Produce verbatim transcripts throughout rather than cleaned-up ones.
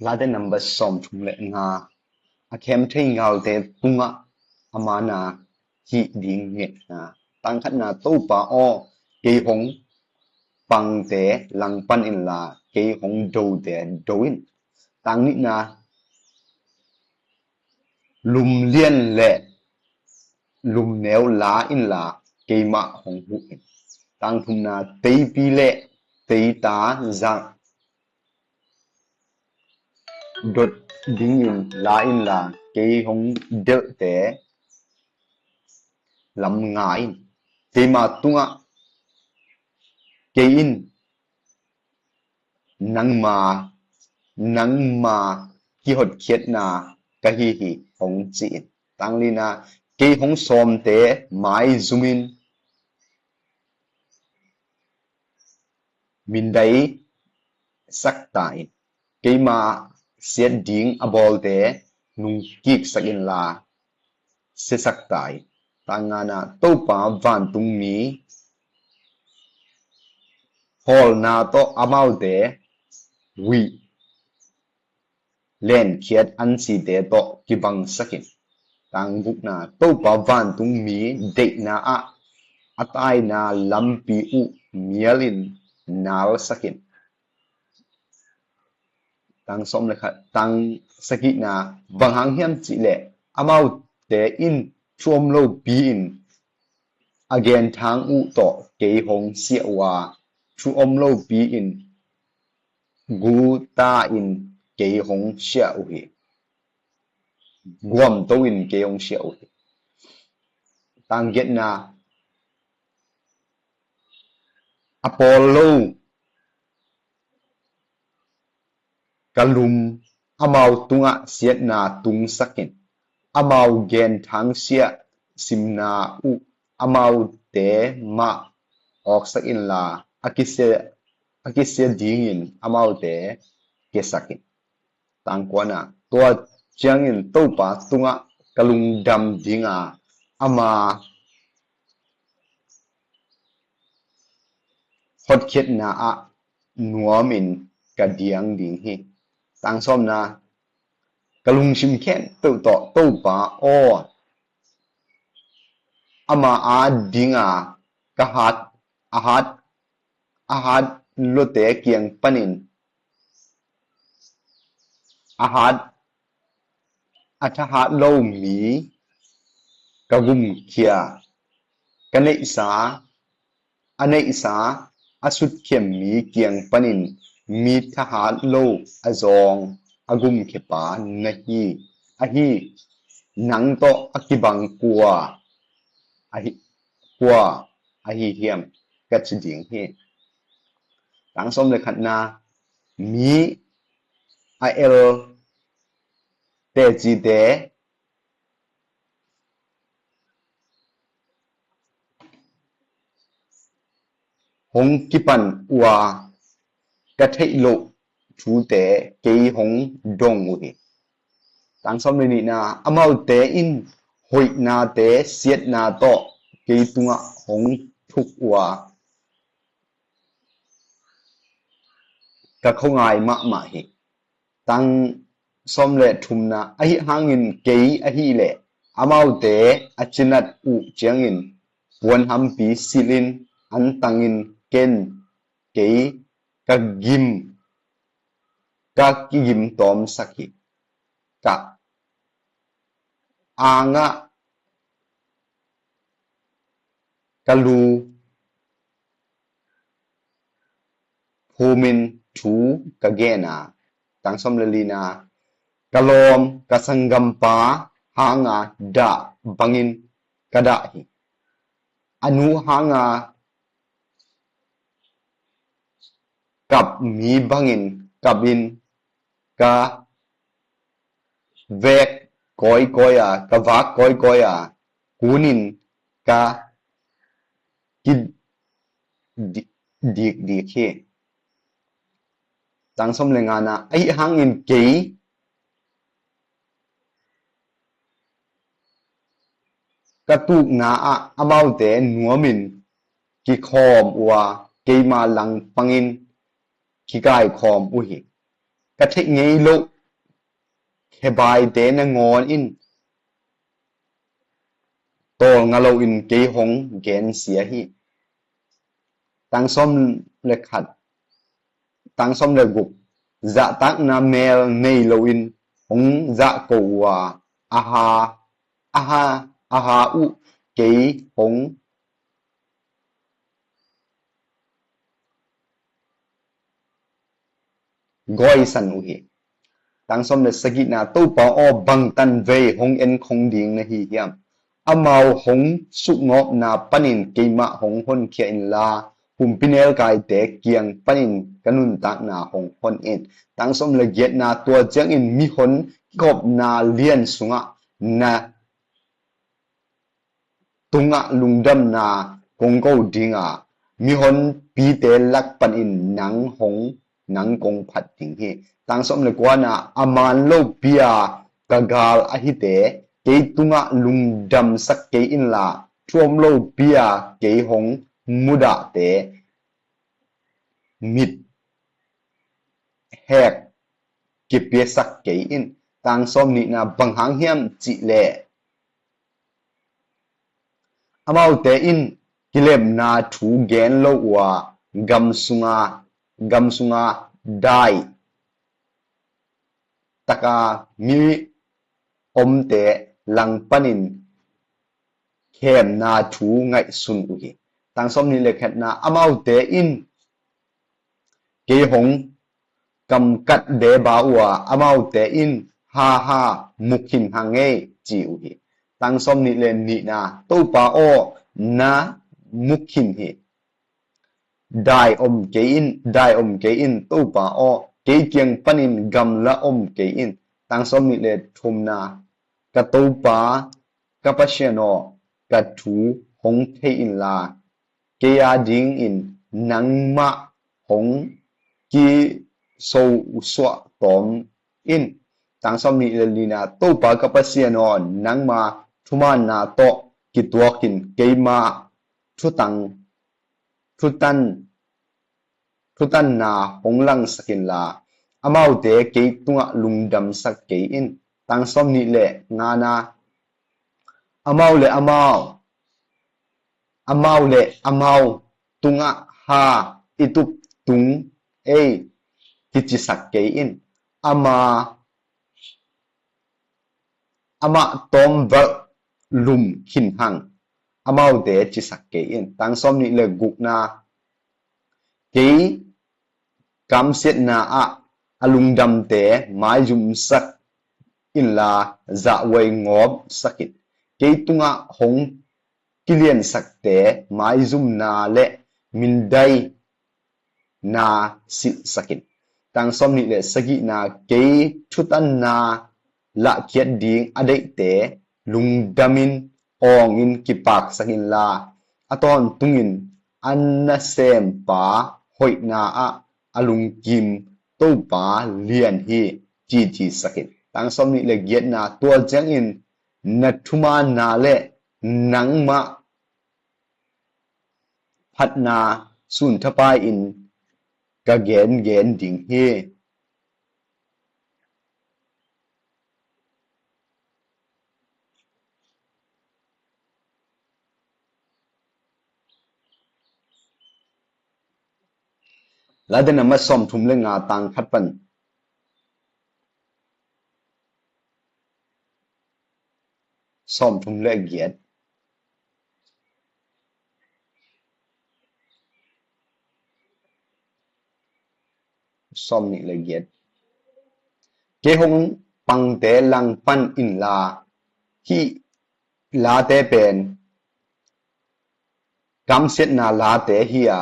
Late number sawmthum le nga. A khem thei galte tungah a mana hih ding ngetna. Tang khatna, Topa aw, kei hong pangte langpan inla, kei hong dote do in. Tang nihna, lumlian le lumneu la inla, keimah hong huh in. Tang thumna, teipi le teita zah dot dingin la inla, kei hong delhte lam nga in. Keima tungah kei in, nangma, nangma kihotkhiatna ka hi hi, hong ci in. Tang lina, kei hong sawmte maizum in mindai sak ta in. Keima siat ding a bawlte nungkiksak inla, siasak ta in. Tang ngana, Topa vantungmi hawlna tawh amaute huih lenkhiat ansite tawh kibangsak in. Tang gukna, Topa vantungmi deihna ah a taina lampi uh mial in nalsak in. Tang sawm le khat, tang sagihna, bang hang hiam cihleh amaute in thu om lopi in a genthang uh tawh kei hong siah uh a, thu om lopi in guta in kei hong siah uh hi. Guamto in kei hong siah uh hi. Tang giatna, a pawl lo ka lum amau tungah siatna tungsak in. Amau genthang siah simna uh amaute mah awksak inla, a kisia, a kisia dingin amaute kiasak in. Tang kuana, tua ciangin Topa tungah ka lungdam dinga, ama hotkhiatna ah nuamin ka diang ding hi. Tang sawmna, ka lungsim khempeuh tawh Topa aw, ama a dinga ka hat, a hat, a hat lote kiang panin a hat, a thahat lo mi ka gumkhia, ka neihsa, a neihsa a sutkhiam mi kiang panin mi thahat lo a zawng a gumkhiapa na hi, ahi, nang tawh a kibang kua ahi, kua ahi hiam, ka ci ding hi. Tang sawm le khatna, mi a el tecite hong kipan uh a, ka theih loh thute kei hong dong uh hi. Tang sawm le nihna, amaute in hoihnate siatna tawh kei tungah hong thuk uh a, ka khuangai mahmah hi. Tang sawm le thumna, ahi hangin kei ahileh amaute a cinat uh ciangin puanhampi silhin an tangin ken kei ka gim, ka kigim tawmsak hi. Ka angah ka lu phumin thu ka gen a, tang sawm le lina, ka lawm ka sanggampa hanga dah bangin ka dah hi. A nu hanga kap mi bangin kapin ka vek kawikawi a, ka vak kawikawi a, kunin ka kidikdik hi. Tang sawm le ngana, ahi hangin kei ka tukna ah amaute nuamin kikhawm uh a, keima langpangin kikaikhawm uh hi. ka theih ngei loh khebaite nangawn in tawlnga loin kei hong gensia hi. Tang sawm le khat, tang sawm le guk, zahtakna mel nei loin hong zahko uh a, a ha, a ha, a ha uh kei hong gawisan uh hi. Tang sawm le sagihna, Topa aw, bangtan vei hong enkhong ding na hi hiam? Amau hong sukgawpna panin keimah hong honkhia inla, humpinelkaite kiang panin ka nuntakna hong hon in. Tang sawm le giatna, tua ciangin mihon kikhopna lian sungah na tungah lungdamna kong ko ding a, mihonpite lak panin nang hong, nang kong phat ding hi. Tang sawm le kuana, a man lopi-a ka gal a hite kei tungah lungdamsak kei inla, thu om lopi-a kei hong mudahte mit hek kipiasak kei in. Tang sawm nihna, bang hang hiam cih leh amaute in kilemna thu gen lo uh a, gam sunga, gam sunga dai taka mi omte lang panin khemna thu ngaihsun uh hi. Tang sawm nih le khatna, amaute in kei hong kamkat beba uh a, amaute in, ha ha, mukhin hang ei, ci uh hi. Tang sawm nih le nihna, Topa aw, na mukhin hi. Dai om kei in, dai om kei in, Topa aw, kei kiang panin gamla om kei in. Tang sawm nih le thumna, ka Topa, ka Pasian aw, ka thu hong thei inla, kei a dingin nangmah hong kisosuah tawm in. Tang sawm nih le lina, Topa ka Pasian aw, nangma thumaanna tawh kituakin keima thutang, thutan, thutanna hong langsak inla, amaute kei tungah lungdamsak kei in. Tang sawm nih le ngana, amau le amau, amau le amau tungah ha i tup tung ei, kicisak kei in. Ama, amah tawmvalh lum khin hang, amaute cisak kei in. Tang sawm nih le gukna, kei kamsiatna ah a lungdamte maizumsak inla, zahhuai ngawpsak in. Kei tungah hong kiliansakte maizumna le mindaina silhsak in. Tang sawm nih le sagihna, kei thutanna lahkhiat ding a deihte lungdamin awngin kipaksak inla, a tawntungin a nasempa hoihna ah a lungkim Topa lian hi, cici sak in. Tang sawm nih le giatna, tua ciangin na thumaanna le nangmah phatna sunthapai-in ka gengen ding hi. Late nambat sawmthum le nga, tang khat pan sawmthum le giat. Sawm nih le giat. Kei hong pangte langpan inla, hih late pen kamsiatna late hi a,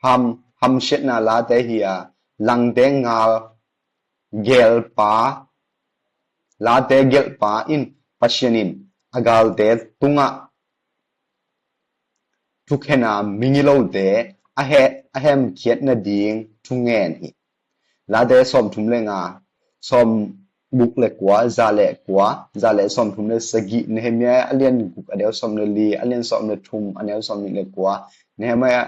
ham, hamsiatna late hi a, langte ngal gelpa, late gelhpa in, Pasian in a galte tungah thukhena migilote a he, a hemkhiat nading thungen hi. Late sawmthum le nga, sawmguk le kua, za le kua, za le sawmthum le sagih, Nehemiah a lian guk a neu sawm le li, a lian sawm le thum a neu sawm nih le kua, Nehemiah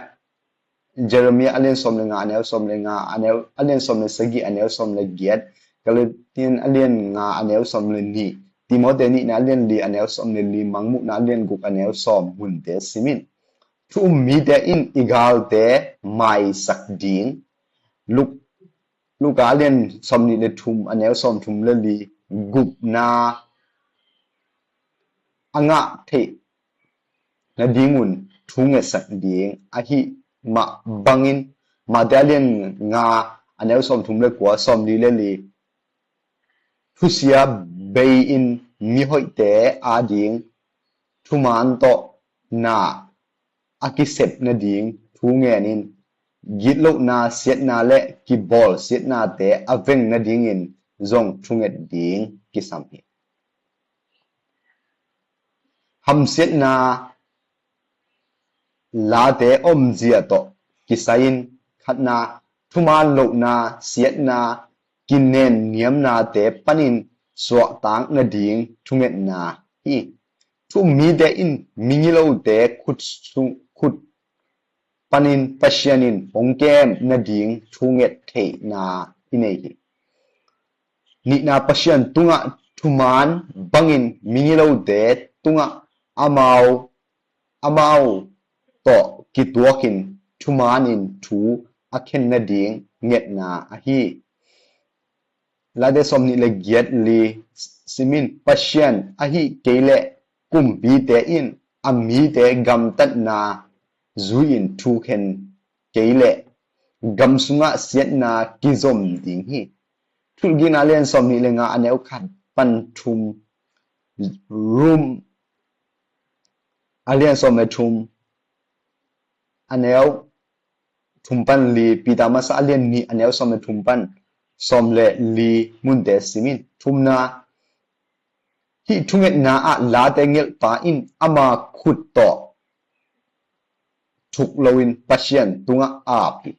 Jeremiah a lian sawm le nga a neu sawm le nga, a neu, a lian sawm le sagih a neu sawm le giat, Galatian a lian nga a neu sawm le nih, Timothy nihna a lian li a neu sawm le li, Mangmuhna a lian guk a neu sawm munte sim in. Thu um mite in i galte maisak ding. Luk, Luka a lian sawm nih le thum a neu sawm thum le li, gupna a ngah theih nadingun thu ngetsak ding ahih mah bangin, Mate a lian nga a neu sawm thum le kua, sawm li le li, thusia bei-in mihoihte ading thuman tawh na a kisep nading thu ngenin, gitlohna, siatna le kibawl siatnate a veng nadingin zong thunget ding kisam hi. Hamsiatna late omzia tawh kisai-in, khatna, thuman lohna, siatna, kinen niamnate panin suahtak nading thungetna hi. Thu um mite in migilote khut, khut panin Pasian in hong kem nading thunget theihna i nei hi. Nihna, Pasian tungah thuman bangin migilote tungah amau, amau tawh kituakin thumanin thu a khen nading ngetna ahi. Late sawm nih le giat li sim in. Pasian ahih kei leh kumpite in a mite gamtatna zui-in thu khen kei leh gam sungah siatna kizom ding hi. Thuhilhkikna a lian sawm nih le nga a neu khat pan thum, Rom a lian sawm le thum a neu thum pan li, Peter masa a lian nih a neu sawm le thum pan sawm le li munte sim in. Thumna, hih thungetna ah late gelhpa in ama khut tawh thuk loin Pasian tungah ap hi.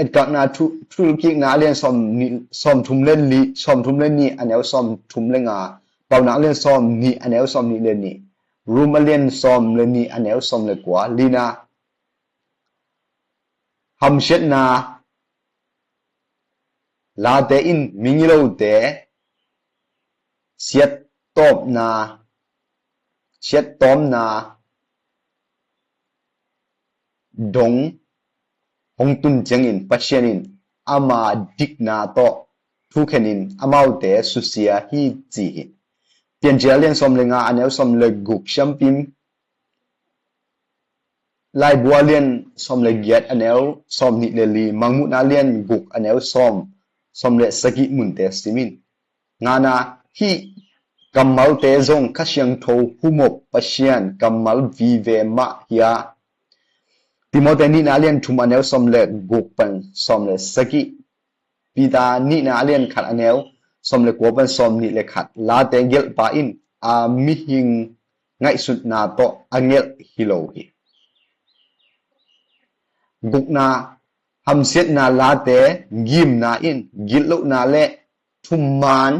Etkakna, thu, Thuhilhkikna a lian sawm nih, sawm thum le li, sawm thum le nih a neu sawm thum le nga, Paunak a lian sawm nih a neu sawm nih le nih, Rom a lian sawm le nih a neu sawm le kua, lina, hamsiatna late in migilote siattawpna, siattawmna dong hong tun ciangin Pasian in ama dikna tawh thukhenin amaute susia hi ci hi. Piancil a lian sawm le nga a neu sawm le guk, Siampim Laibu a lian sawm le giat a neu sawm nih le li, Mangmuhna a lian guk a neu sawm, sawm le sagih munte sim in. Ngana, hih kammalte zong Kha Siangtho humop Pasian kammal vive mah hi a. Timote nihna a lian thum a neu sawm le guk pan sawm le sagih, Peter nihna a lian khat a neu sawm le kua pan sawm nih le khat, late gelhpa in a mihing ngaihsutna tawh a gelh hi lo hi. Gukna, hamsiatna late gimna in gitlohna le thuman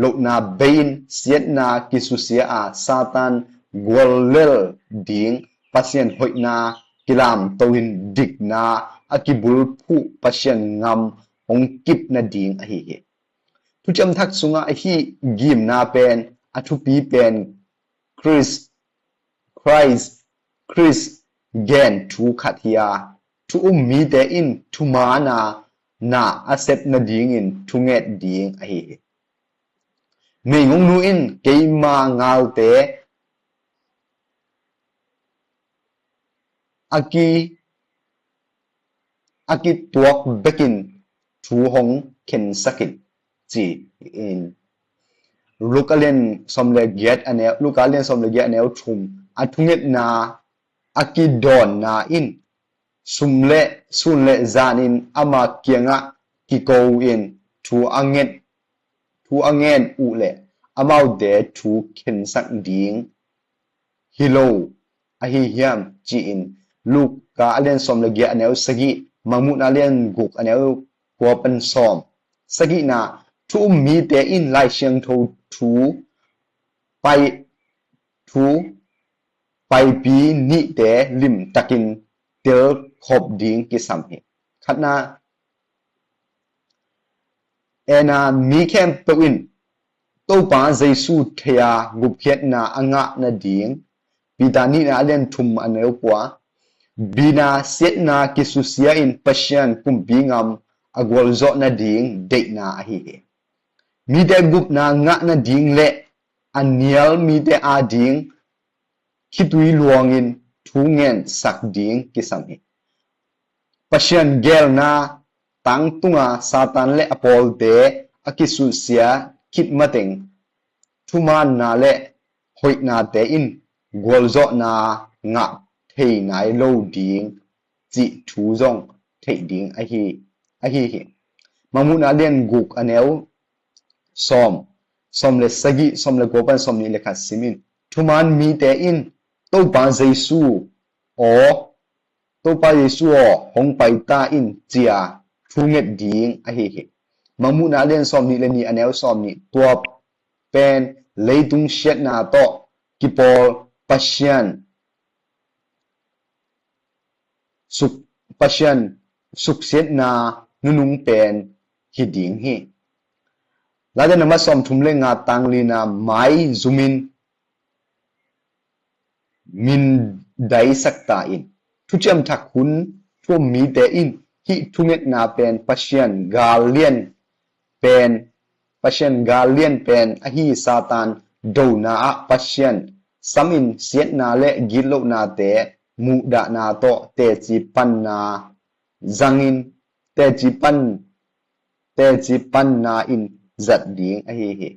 lohna bei-in siatna kisusia a, Satan guallel ding Pasian hoihna kilamto-in dikna a kibulphuh Pasian gam hong kip nading ahi hi. Thuciam Thak sungah hih gimna pen a thupi pen Khrist, Khrist, Khrist gen thu khat hi a, thu um mite in thuman a na a sep nadingin thunget ding ahi hi. Meigongnu in keima galte a ki, a kituak bekin thu hong khensak in ci-in, Luka a lian sawm le giat a neu, Luka a lian sawm le giat a neu thum, a thungetna a kidawnna in sum le sun le zanin ama kiangah kiko in thu a nget, thu a ngen uh leh amaute thu khensak ding hi lo ahi hiam ci-in, Luka a lian sawm le giat a neu sagih, Mangmuhna a lian guk a neu kua pan sawm. Sagihna, thu um mite in Lai Siangtho thu pai, thu paipi nihte limtakin telkhop ding kisam hi. Khatna, ena mi khempeuh in Topa Jesu thei-a gupkhiatna a ngah nading, Peter nihna a lian thum a neu kua, bina siatna kisusia in Pasian kumpi ngam a gualzawh nading deihna ahi hi. Mite gupna ngah nading le a nial mite ading khitui luangin thu ngen sak ding kisam hi. Pasian geelna tangtunga Satan le a pawlte a kisusia khit mateng thumaanna le hoihnate in gualzawhna ngah thei nai lo ding cih thu zong theih ding ahi, ahi hi. Mangmuhna lian guk a neu sawm, sawm le sagih, sawm le kua pan sawm nih le khat sim in. Thumaan mite in Topa Jesu aw, Topa Jesu aw, hong pai ta in ci-a thunget ding ahi hi. Mangmuhna lian sawm nih le nih a neu sawm nih, tua pen leitung siatna tawh kipawl Pasian suk, Pasian suksiatna nunung pen hi ding hi. Late nambat sawm thum le nga tang lina mai zumin mindaisak ta in. Thuciam Thak hun thuam mite in hih thungetna pen Pasian gal lian pen, Pasian gal lian pen ahi Satan dona ah Pasian samin siatna le gitlohnate muhdahna tawh teci panna zangin teci pan, teci panna in zat ding ahi hi.